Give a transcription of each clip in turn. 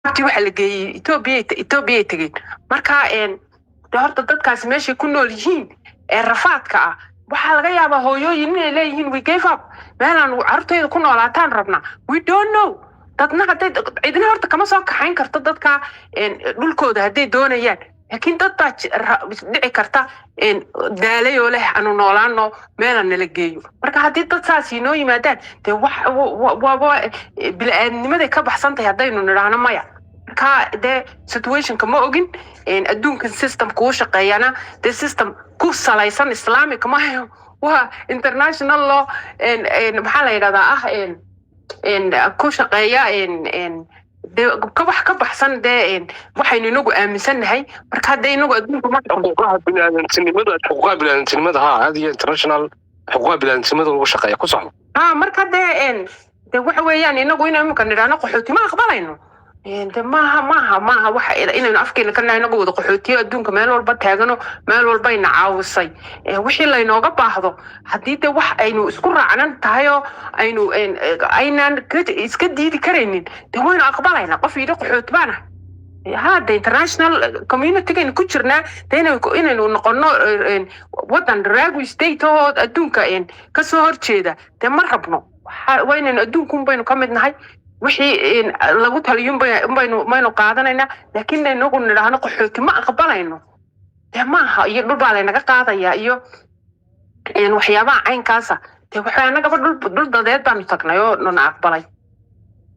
Waxa la geeyey Etoobiya, Etoobiyay tegeen. Marka de horta dadkaasi meeshay ku nool yihiin ee rafaadka ah, waxaa laga yaabaa hooyooyin inay leeyihiin, "We gave up, meelaan carruurtayda ku noolaataan rabnaa." We don't know. Dadna hadday cidna horta kama soo kaxayn karto dadka dhulkooda hadday doonayaan, laakiin dad baa dhici karta daalay oo leh, "Aanu noolaano, meelaan nala geeyo." Marka haddii dad saas inoo yimaadaan, dee wax waaba bili-aadnimaday ka baxsan tahay haddaynu nidhaahno maya. Marka dee situationka ma ogin. Adduunkan system kuu shaqeeyana dee system ku salaysan Islamic maayo, waa international law. Maxaa la yidhahdaa ah ku shaqeeya dee ka wax ka baxsan dee waxaynu inagu aaminsannahay. Marka hadda inagu adduunka ma Xuquuqaha biniaadantinimada, xuquuqaha biniaadantinimada, ha, aad iyo international xuquuqaha biniaadantinimada lagu shaqeeya ku socdo. Ha, marka dee de waxa weeyaan inagu inaynu imika nidhaahno qaxooti ma aqbalayno, de maaha, maaha, maaha waxa inaynu afkeena ka nahay. Inagu wada qaxootiyo adduunka meel walba taagano, meel walbayna caawisay. Wixii laynooga baahdo, haddii de wax aynu isku raacnan tahay oo aynu aynaan iska diidi karaynin, de waynu aqbalaynaa. Qof yidhi qaxooti baan ahay, ha, de international communitygaynu ku jirnaa, de inaynu noqono wadan rogue state oo adduunka kasoo horjeeda, dee ma rabno. Waa inaynu adduunka unbaynu ka mid nahay, wixii lagu taliyo unbaynu maynu qaadanaynaa. Laakiin inagu nidhaahno qaxooti ma aqbalayno, dee maaha, iyo dhul baa laynaga qaadayaa iyo waxyaabaha caynkaasa. Dee waxa annagaba dhul dadeed baanu tagnay oo nana aqbalay.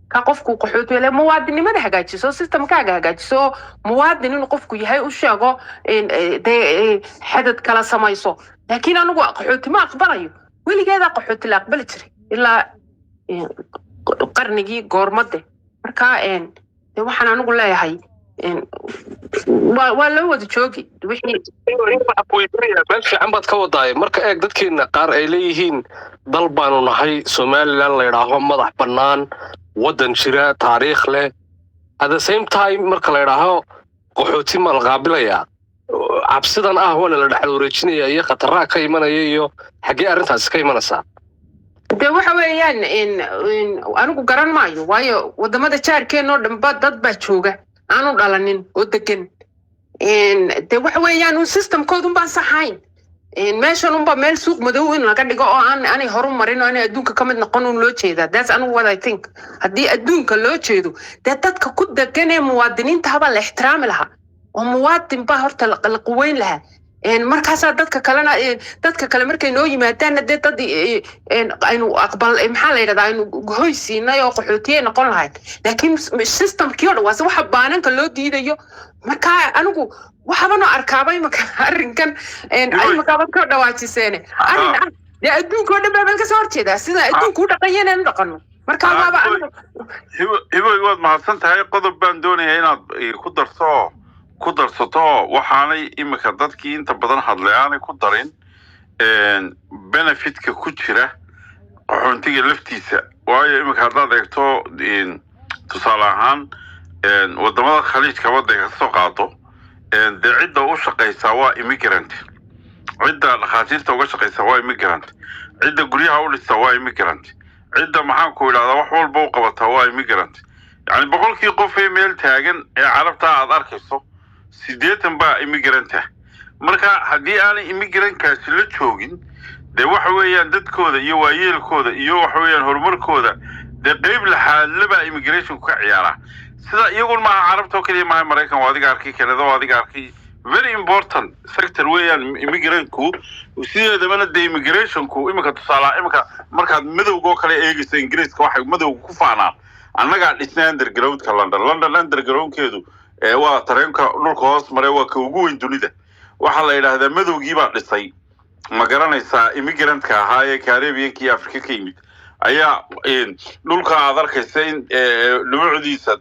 Ka qofku qaxooti le, muwaadinimada hagaajiso, systemkaaga hagaajiso, oo muwaadin inuu qofku yahay u sheego, dee xadad kala samayso. Laakiin anigu qaxooti ma aqbalayo, weligeedaa qaxooti la aqbali jiray ilaa qarnigii goormade. Marka de waxaan anigu leeyahay waa loo wada joogi wixii. Meel fiican baad ka wadaay. Marka eeg, dadkeena qaar ay leeyihiin dal baanu nahay Somaliland la yidhaaho, madax bannaan, waddan jira, taariikh leh. At the same time, marka la yidhaaho qaxooti ma la qaabilayaa, cabsidan ah waana la dhexal wareejinaya iyo khataraha ka imanaya iyo xaggee arrintaasi ka imanaysaa? De waxa weeyaan anigu garan maayo, waayo wadamada jaarkeenoo dhanba dad baa jooga aanu dhalanin oo degan. De waxa weeyaan un systemkoodun baan saxayn. Meeshan unba meel suuq madow in laga dhigo oo aan aanay horu marin oo aanay adduunka ka mid noqon un loo jeedaa. That's anigu what I think. Haddii adduunka loo jeedo, dee dadka ku degan ee muwaadiniinta habaa la ixtiraami lahaa oo muwaadin baa horta la quweyn lahaa. Markaasaa dadka kalena dadka kale markay noo yimaadaanna, dee dad aynu aqbal, maxaa la yidhahdaa, aynu hoy siinay oo qaxootiye noqon lahayd. Laakiin systemkii o dhan waase waxa baananka loo diidayo. Marka anigu waxaabano arkaaba imaka arrinkan imakaaba ka dhawaajiseene, arrin ah dee adduunka oo dhan baa bal kasoo horjeedaa sida adduunka u dhaqanya inaynu dhaqanno. Marka waaba anigu. Hiboy, waad mahadsan tahay. Qodob baan doonayaa inaad ku darto, ku darsato. Waxaanay imika dadkii inta badan hadlay aanay ku darin benefitka ku jira qaxoontiga laftiisa. Waayo imika haddaad eegto, tusaale ahaan, wadamada Khaliijka wadda ka soo qaado, dee cidda u shaqaysaa waa immigrant, cidda dhakhaatiirta uga shaqaysaa waa immigrant, cidda guryaha u dhistaa waa immigrant, cidda, maxaan ku idhahdaa, wax walba u qabataa waa immigrant. Yani 100kii qof ee meel taagan ee Carabta aad arkayso, 80 baa immigrant ah. Marka haddii aanay immigrantkaasi la joogin, dee waxa weeyaan dadkooda iyo waayeelkooda iyo waxa weeyaan horumarkooda dee qeyb laxaadle baa immigrationku ka ciyaaraa. Sida iyagun maaha, Carabta oo keliya maaha, Maraykan waa adiga arkay, Canada waa adiga arkay. Very important sector weeyaan immigrantku sideedabana. Dee immigrationku iminka tusaala, iminka markaad madowga oo kale eegayso, Ingiriiska waxay madowga ku faanaan, "Annagaa dhisnay undergroundka London." London undergroundkeedu waa tareenka dhulka hoos maray, waa ka ugu weyn dunida. Waxaa la yidhaahdaa madowgii baa dhisay, ma garanaysaa, immigrantka ahaa ee Caribbeanka iyo Africa ka yimid ayaa dhulka aad arkaysa in dhumucdiisa,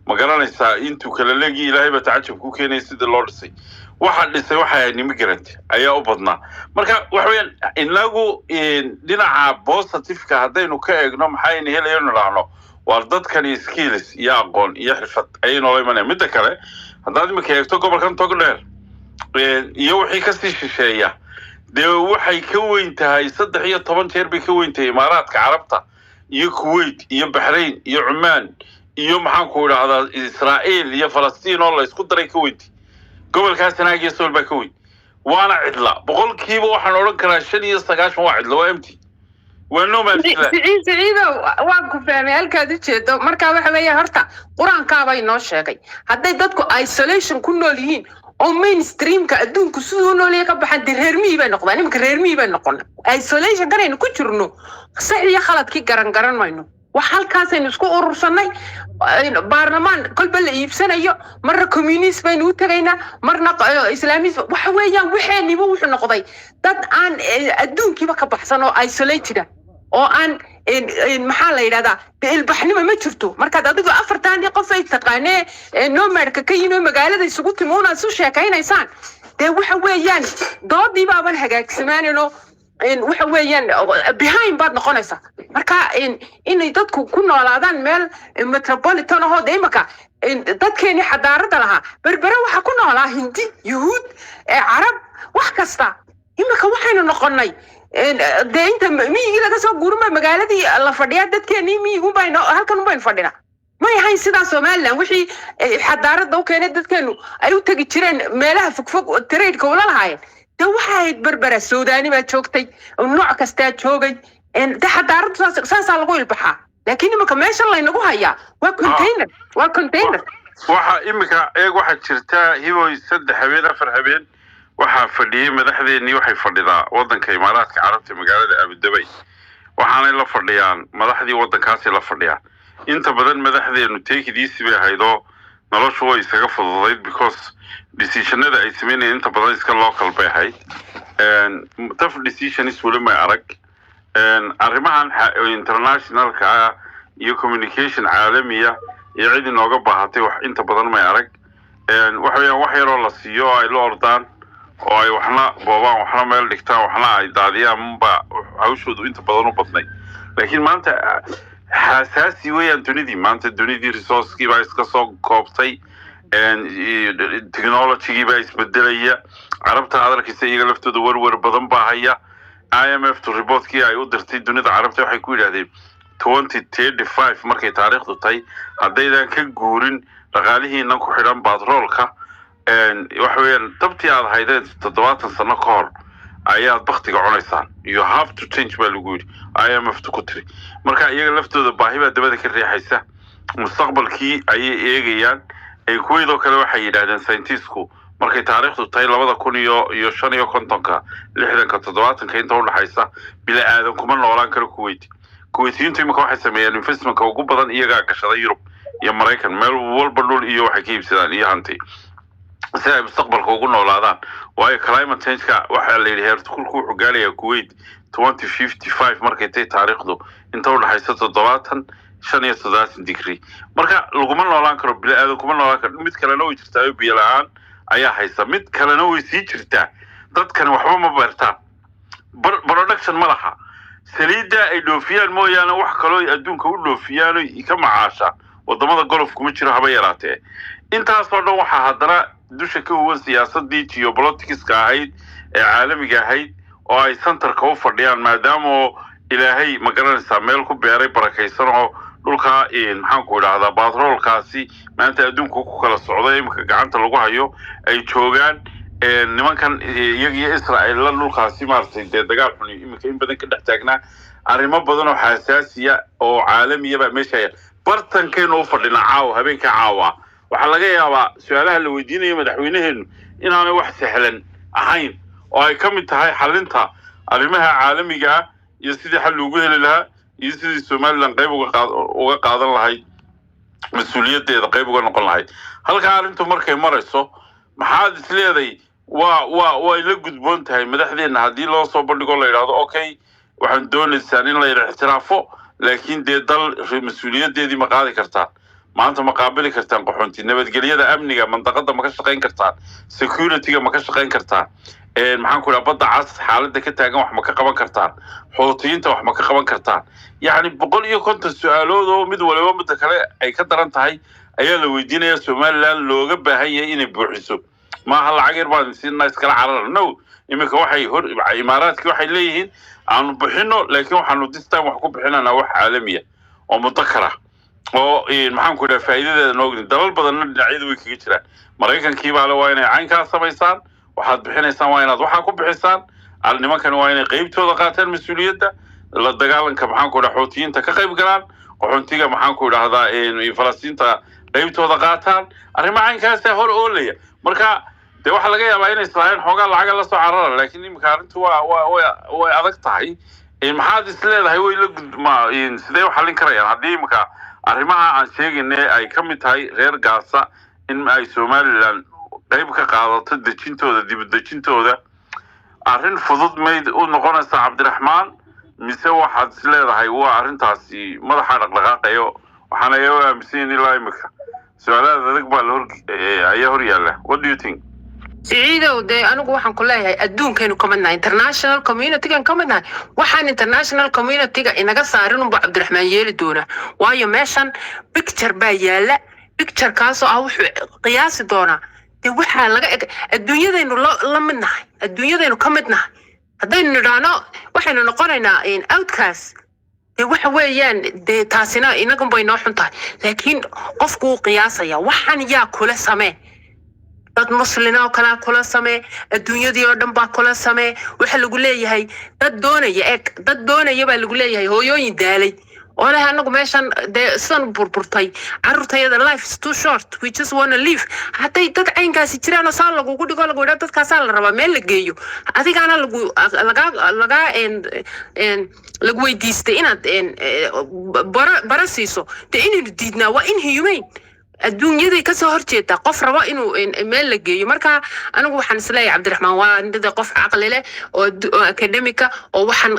ma garanaysaa, intuu kala leegii Ilaahay baa tacajab ku keenaya sidii loo dhisay. Waxa dhisay waxay ahayd immigrant ayaa u badnaa. Marka waxa weeyaan inagu dhinaca positiveka haddaynu ka eegno, maxaynu helayo nidhaahno, waar dadkani skills iyo aqoon iyo xirfad ayay noola imanayaan. Midda kale, haddaad imika eegto gobolkan Togdheer iyo wixii kasii shisheeya, dee waxay ka weyn tahay, 13 jeer bay ka weyn tahay Imaaraadka Carabta iyo Kuwait iyo Baxrain iyo Cumaan. Iyo maxaan ku idhaahdaa, Israa'iil iyo Falastiin oo la isku daray ka weynti. Gobolkaa Sanaag iyo Sool baa ka weyn, waana cidla. Boqolkiiba waxaan odhan karaa 95 waa cidla, waa empty, waa no man's land. Siciid, Siciidow, waan ku fahmay halkaad ujeedo. Marka waxa weeye, horta Qur-aankaabay noo sheegay hadday dadku isolation ku nool yihiin oo mainstreamka adduunku siduu u noolyahay ka baxaan, dee reer miyi bay noqdaan. Iminka reer miyi bay noqon. Isolation kanaynu ku jirno, sax iyo khaladkii garan garan mayno. Wax halkaasaynu isku urursanay, baarlamaan kolba la iibsanayo, marna communist baynu u tegaynaa, marna islamist. Waxa weeyaan, waxeeniba wuxuu noqday dad aan adduunkiiba ka baxsan oo isolated ah oo aan maxaa la yidhahdaa, dee ilbaxnimo ma jirto. Markaad adigu afartaanii qof ay taqaanee nomadka ka yimi oo magaalada isugu timi unaad isu sheekaynaysaan, dee waxa weeyaan doodii baaban hagaagsamaaninoo waxa weeyaan behind baad noqonaysaa. Marka inay dadku ku noolaadaan meel metropolitan ahoo dee imaka dadkeenii xadaaradda lahaa, Berbere waxaa ku noolaa Hindi, Yuhuud, Carab, wax kasta. Imika waxaynu noqonnay dee inta miyigii laga soo guurin baa magaaladii la fadhiyaa. Dadkeenii miyigun bayno halkan un baynu fadhinaa. May ahayn sidaa Somaliland. Wixii xadaaradda u keenay dadkeenu ay u tegi jireen meelaha fogfog, trade-ka ula lahaayeen, dee waxay ahayd Berbera. Suudaani baa joogtay, nooc kastaa joogay. Dee xadaaraddu saasaa lagu ilbaxaa, laakiin imika meesha laynagu hayaa waa container, waa container. Waxa iminka eeg, waxaa jirta, Hiboy, 3 habeen, 4 habeen waxaa fadhiyey madaxdeennii. Waxay fadhidaa waddanka Imaaraadka Carabta, magaalada Abudabay. Waxaanay la fadhiyaan madaxdii waddankaasay la fadhiyaan. Inta badan madaxdeenu teekidiisi bay ahaydoo noloshu way iskaga fududayd, because decisionada ay sameynayeen inta badan iska local bay ahayd. Tough decisions weli may arag. Arrimahan internationalka ah iyo communication caalamiya iyo cid inooga baahatay wax inta badan may arag. Waxa weeyaan wax yaroo la siiyo oo ay la ordaan oo ay waxna boobaan, waxna meel dhigtaan, waxna ay daadiyaan ba hawshoodu inta badan u badnay. Laakiin maanta xasaasi weeyaan dunidii. Maanta dunidii resourcekii baa iska soo koobtay, technologygii baa isbedelaya. Carabta aad arkaysa, iyaga laftooda werwer badan baa haya. IMF to reportkii ay u dirtay dunida Carabta waxay ku yidhahdeen 2035 markay taariikhdu tahay, haddaydan ka guurin dhaqaalihiinan ku xidhan batroolka, waxa weeyaan dabtii aad haydeen 70 sano ka hor ayaad baktiga cunaysaan. "You have to change," baa lagu yidhi, IMF ta ku tiri. Marka iyaga laftooda baahi baa dabada ka riixaysa, mustaqbalkii ayay eegayaan. Kuwaydoo kale waxay yidhaahdeen scientistku markay taariikhdu tahay labada kun iyo 55-ka, 60-ka, 70-ka inta udhaxaysa, bila aadan kuma noolaan karo Kuwait. Kuwaitiyiintu imika waxay sameeyaan investmentka ugu badan, iyagaa gashaday Yurub iyo Maraykan, meel walba dhul iyo waxay ka iibsadaan iyo hanti si ay mustaqbalka ugu noolaadaan, waayo climate changeka waxaa la yidhi heerkulku wuxuu gaarayaa Kuwait 2055 markay tahay taariikhdu inta udhaxaysa 70, 75 degree. Marka laguma noolaan karo, bila aadan kuma noolaan karo. Mid kalena way jirtaa, biyo la-aan ayaa haysa. Mid kalena way sii jirtaa, dadkani waxba ma beertaan, production ma laha. Saliidda ay dhoofiyaan mooyaane wax kaloo adduunka u dhoofiyaan ka macaasha wadamada Gulf kuma jiro haba yaraatee. Intaasoo dhan waxaa haddana dusha ka huwan siyaasadii geopoliticska ahayd ee caalamiga ahayd oo ay centerka u fadhiyaan, maadaama oo Ilaahay, ma garanaysaa, meel ku beeray barakaysan oo dhulkaa, maxaan ku idhaahdaa, batroolkaasi maanta adduunka ku kala socda imika gacanta lagu hayo ay joogaan nimankan iyaga iyo Israel la dhulkaasi maaragtay dee dagaal xun iminka in badan ka dhex taagnaa. Arrimo badan oo xasaasiya oo caalamiya baa meesha yaal. Bartankaynu u fadhinaa caawa, habeenka caawa. Waxaa laga yaabaa su-aalaha la weydiinayo madaxweynaheenu inaanay wax sahlan ahayn, oo ay ka mid tahay xalinta arrimaha caalamiga ah iyo sidii xal loogu heli lahaa iyo sidii Somaliland qayb uga qaadan lahayd, mas-uuliyaddeeda qayb uga noqon lahayd. Halkaa arrintu markay marayso, maxaad isleeday waa way la gudboon tahay madaxdeenna haddii loo soo bandhigo, la yidhahdo, "Okay, waxaan doonaysaan in la yidha ixtiraafo, laakiin dee dal mas-uuliyaddeedii ma qaadi kartaan? Maanta ma qaabili kartaan qaxoonti? Nabadgelyada, amniga mandaqada ma ka shaqayn kartaan? Securityga ma ka shaqayn kartaan? Maxaan ku idhaha, Badda Cas xaaladda ka taagan wax ma ka qaban kartaan? Xuutiyiinta wax ma ka qaban kartaan?" Yacni 150 su-aalood oo mid waliba midda kale ay ka daran tahay ayaa la weydiinaya Somaliland looga baahan yahay inay buuxiso. Maaha lacag yar baan siinaa, iskala carara. No, iminka waxay hor Imaaraadki waxay leeyihiin aanu bixino, laakiin waxaanu this time wax ku bixinanaa wax caalamiya oo mudakar ah. Oo maxaan ku idhaha, faa'iidadeeda noogni dalal badanna dhinacyada way kaga jiraan. Maraykankii baa le waa inay caynkaa samaysaan, waxaad bixinaysaan waa inaad waxaa ku bixisaan. Nimankani waa inay qeybtooda qaataan, mas-uuliyadda la dagaalanka, maxaan ku idhaha, Xuutiyiinta ka qayb galaan, qaxoontiga, maxaan ku idhahdaa, Falastiinta qeybtooda qaataan. Arrimaha caynkaasaa hor oolaya. Marka dee waxaa laga yaabaa inay islaayeen xoogaa lacaga la soo carara, laakiin iminka arrintu waa waa way way adag tahay. Maxaad is leedahay way la gudma, sidee u xallin karayaan haddii iminka arrimaha aan sheegaynay ay ka mid tahay reer Gaasa in ay Somaliland qayb ka qaadato dejintooda, dib u dejintooda? Arrin fudud mayd u noqonaysaa, Cabdiraxmaan, mise waxaad is leedahay waa arrintaasi madaxa dhaqdhaqaaqayo? Waxaana iyaga aaminsan yihin ilaa imika su-aalaha adag baa la hor ayaa hor yaalla. What do you think? Siciidow, dee anigu waxaan ku leeyahay adduunkaynu ka midnahay, international communitygan ka midnahay. Waxaan international communityga inaga saarin unba Cabdiraxmaan yeeli doonaa, waayo meeshan picture baa yaala. Picture kaasoo ah wuxuu qiyaasi doonaa dee waxaa laga eg adduunyadaynu la midnahay, adduunyadaynu ka midnahay. Haddaynu nidhaahno waxaynu noqonaynaa outcast. Dee waxa weeyaan, dee taasina inagun bay noo xun tahay, laakiin qofku wuu qiyaasaya waxaan yaa kula samee. Dad muslina oo kalaa kula samee, adduunyadii oo dhan baa kula samee. Waxa lagu leeyahay dad doonaya, eg, dad doonaya baa lagu leeyahay, hooyooyin daalay oo leh anagu meeshan dee sidan burburtay carruurtayada, life is too short, we just wanna live. Hadday dad caynkaasi jiraan oo saa lagugu dhigo, lagu yidhaho dadkaasaa la rabaa meel la geeyo, adigaana lagu lagaa lagaa en lagu weydiistay inaad bara siiso, dee inaynu diidnaa waa inhumane, adduunyaday kasoo horjeedaa qof rabo inuu meel la geeyo. Marka anigu waxaan isleeyahay Cabdiraxmaan waa nida qof caqli leh oo academic ah oo waxaan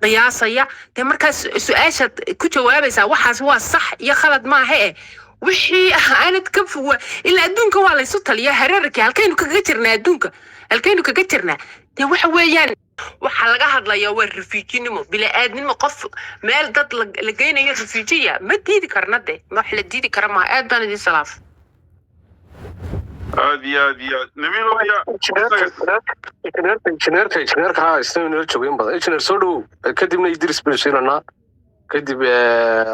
qiyaasaya. Dee markaas su-aashaad ku jawaabaysaa waxaas waa sax iyo khalad maaha eh wixii aanad ka foga ilaa adduunka waa laysu taliyaa. Hareerkii halkaynu kaga jirnaa adduunka, halkaynu kaga jirnaa? Dee waxa weeyaan waxaa laga hadlayaa waa refugenimo, bili-aadnimo. Qof meel dad la geynayo refugee ma diidi karna, de wax la diidi kara maa. Aad baan idin salaaf. Aad iyo aad iyo aad, Nabiil ya. Injineerka ha isna inala joogo in badan. Injineer, soo dhowow. Kadibna Idris baynu siinanaa, kadib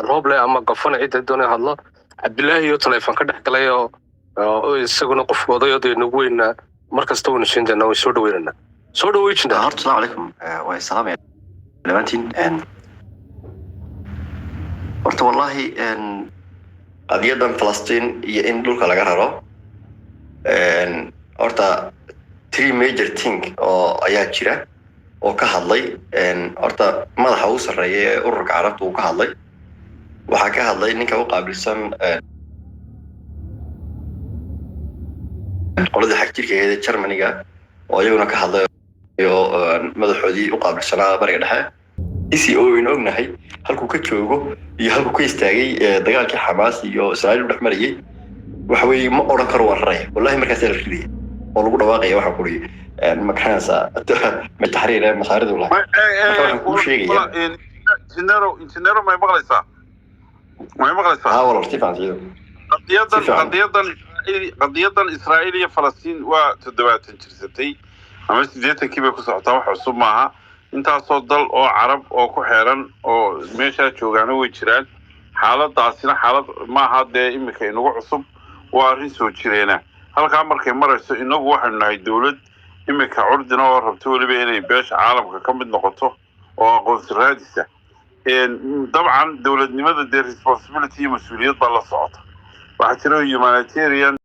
Rooble ama Gafana cidda doonay hadlo. Cabdilaahi iyo taleefon ka dhex galay oo isaguna qofka odayooda nagu weynaa mar kasta waynu siin doonaa, way soo dhaweynanaa. Soo dhawow, injineer. Horta asalaamu calaykum. Waa salaamaya dhammaantiin. Horta wallahi qadiyadan Falastiin iyo in dhulka laga raro, horta three major thing oo ayaa jira oo ka hadlay. Horta madaxa ugu sarreeya ee ururka Carabta uu ka hadlay. Waxaa ka hadlay ninka u qaabilsan qoladii xag jirka ahayd ee Germanyga oo iyaguna ka hadlay oo madaxoodii u qaabilsanaa Bariga Dhexe isi oo aynu ognahay halkuu ka joogo iyo halkuu ka istaagay dagaalkii Xamaas iyo Israa'iil u dhex marayay. Waxa weeye ma odhan karo waan raraya wallahi. Markaasaa la ridaya oo lagu dhawaaqaya waxaan kuri magaranaysaa taxriir ee Masaaridu lahay. Marka waxaan kuu sheegayaa Injineero, injineero, may maqlaysaa? May maqlaysaa? Haa walaal, si fiican, Siciido. Qadiyadan Si fiican. Qadiyadan Israa'iil iyo Falastiin waa 70 jirsatay ama 80-kii bay ku socotaa. Wax cusub maaha. Intaasoo dal oo Carab oo ku xeeran oo meeshaa joogaana way jiraan. Xaaladaasina xaalad maaha dee iminka inagu cusub, waa arrin soo jireena. Halkaa markay marayso, inagu waxaynu nahay dowlad iminka curdina oo rabto weliba inay beesha caalamka ka mid noqoto oo aqoonsi raadisa. Dabcan dowladnimada dee responsibility iyo mas-uuliyad baa la socota. Waxaa jira humanitarian